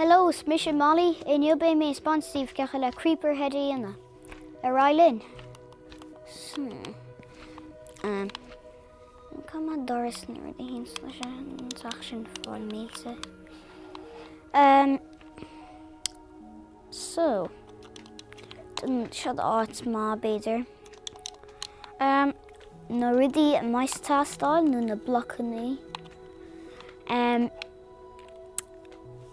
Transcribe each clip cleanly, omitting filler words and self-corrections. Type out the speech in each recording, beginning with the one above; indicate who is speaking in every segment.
Speaker 1: Hello, is mise Molly. Inniu beidh mé ag 'speáint daoibh cén chaoi le creeper head a dhéanamh. Ar aghaidh linn. So, um, Caithfidh mé doras nó rud éicint leis an teach sin fáil millte. Um, so, seo áit maith b'fhéidir. Um, na rudaí a mbeidh ag teastáil nó na blocannaí. Um,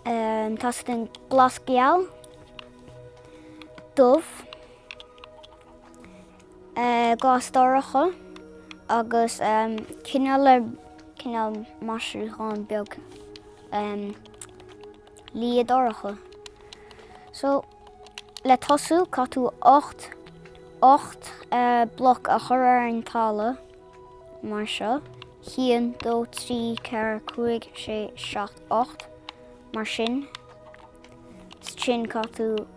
Speaker 1: um, Teastaíonn glas geal, dubh, uh, glas dorcha agus um, cineál le cineál maisiúchán beag um, liath dorcha. So, Le tosú, caithfidh tú 8, 8 bloc a chur ar an talamh, mar seo, 1, 2, 3, 4, 5, 6, 7, 8, mar sin. Sin caithfidh tú,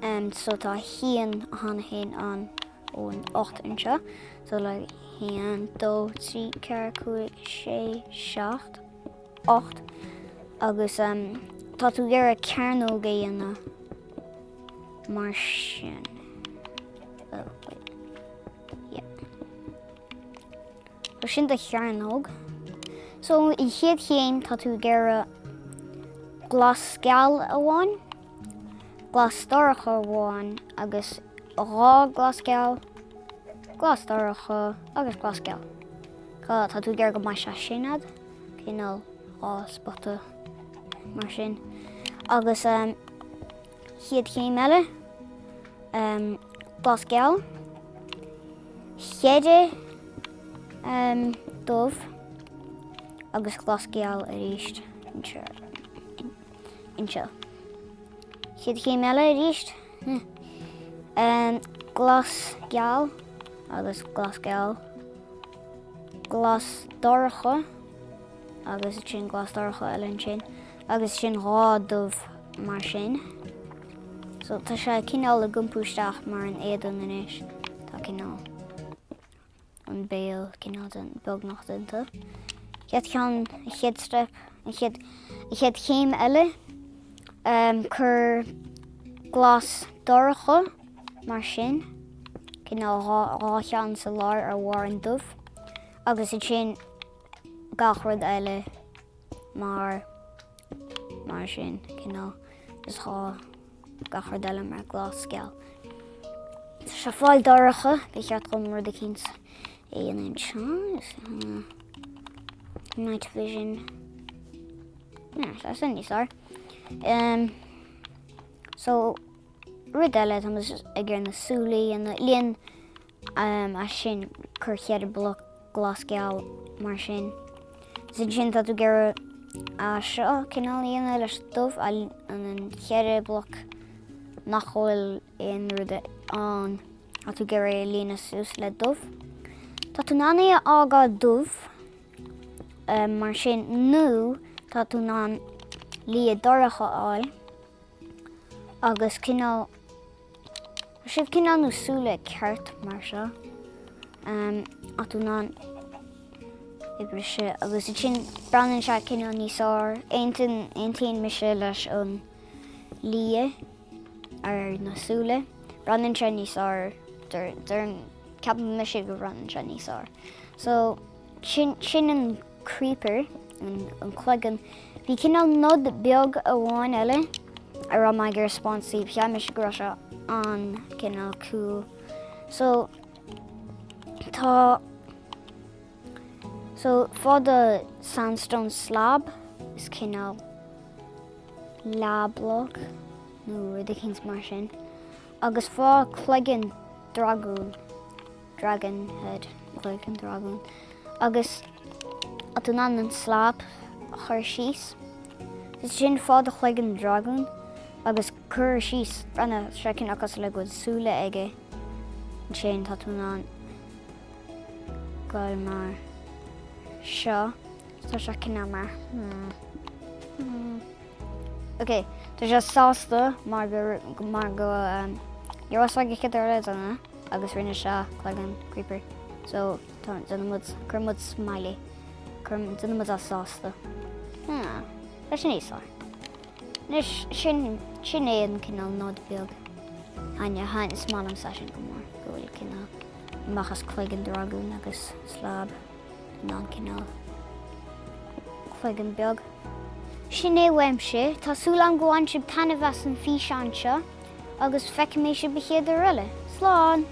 Speaker 1: um, so tá 1 cheana féin ann ón 8 anseo, so like 1, 2, 3, 4, 5, 6, 7, 8 agus tá tú ag iarraidh cearnóg a dhéanamh mar sin. Oh, wait. Yeah. So sin do chearnóg. So an chéad chéim tá tú ag iarraidh glas geal amháin, glas dorcha amháin agus dhá glas geal, glas dorcha agus glas geal. Tá tú ag iarraidh go mbeidh sé sin a'd. cineál dhá spota mar sin. Agus chéad chéim eile, glas geal, cheithre dubh agus glas geal arís anseo. Chéad chéim eile arís, glas geal agus glas geal. glas dorcha agus sin glas dorcha eile ansin agus sin dhá dubh mar sin. So tá sé cineál ag iompú isteach mar an éadan anois. Tá cineál an béal cineál den beagnach déanta. Chéad cheann, an chéad step, an chéad, an chéad chéim eile, um, cuir glas dorcha Mar sin, cineál dhá cheann sa lár ar bharr an dubh, agus ansin gach rud eile mar mar sin, cineál is dhá gach rud eile mar glas geal. Tá sé fáil dorcha, ba cheart dom rud eicínt a dhéanamh anseo. Night vision. Tá sin níos fearr. Um, so, Rud eile, tá muid ag iarraidh na súile a dhéanamh, líon as sin, cuir cheithre bloc glas geal mar sin. Is ansin tá tú ag iarraidh é seo cineál a dhéanamh leis dubh, an cheithre bloc nach bhfuil aon rud ann, tá tú ag iarraidh é a líonadh suas le dubh. Tá tú in ann é a fhágáil dubh mar sin nó tá tú in ann liath dorcha a fháil. Agus cineál, tá sibh cineál na súile ceart mar seo. Um, tá tú in ann oibre sé agus ansin breathnaíonn sé cineál níos fearr. Aontaíonn, aontaíonn mise leis an liath ar na súile. Breathnaíonn sé níos fearr, ceapann mise go bhreathnaíonn sé níos fearr. So, Sin, sin an creeper, an cloigeann. Bhí cineál nod beag amháin eile a raibh mé ag iarraidh 'speáint daoibh. Cheap mise go raibh sé an-cineál cool. So, tá, so, faigh do sandstone slab, is cineál leathbhloc nó rud eicínt mar sin, agus faigh cloigeann dragún. Dragon head, cloigeann dragún. Agus tá tú in ann an slab a chur síos. Is sin faigh do chloigeann dragún agus cuir síos breathnaíonn sé cineál cosúil le go bhfuil súile aige. Ansin tá tú in ann goil mar seo. Tá sé cineál mar hmm. Hmm. Ok, tá sé sásta mar go mar go um, ní raibh sé ag cad a Agus rinne sé cloigeann creeper. So tá déanann muid cuir muid smiley. Cuir déanann muid é sásta. Ah, tá sin níos fearr. Anois, sin, sin é an cineál nod beag. Thaitnigh, thaitnigh, is maith liomsa sin go mór, go bhfuil cineál amach as cloigeann dragún agus slab in ann cineál cloigeann beag. Sin é uaimse, tá súil agam go bhain sibh taitneamh as an físeán seo agus feicfidh mé sibh an chéad uair eile. Slán!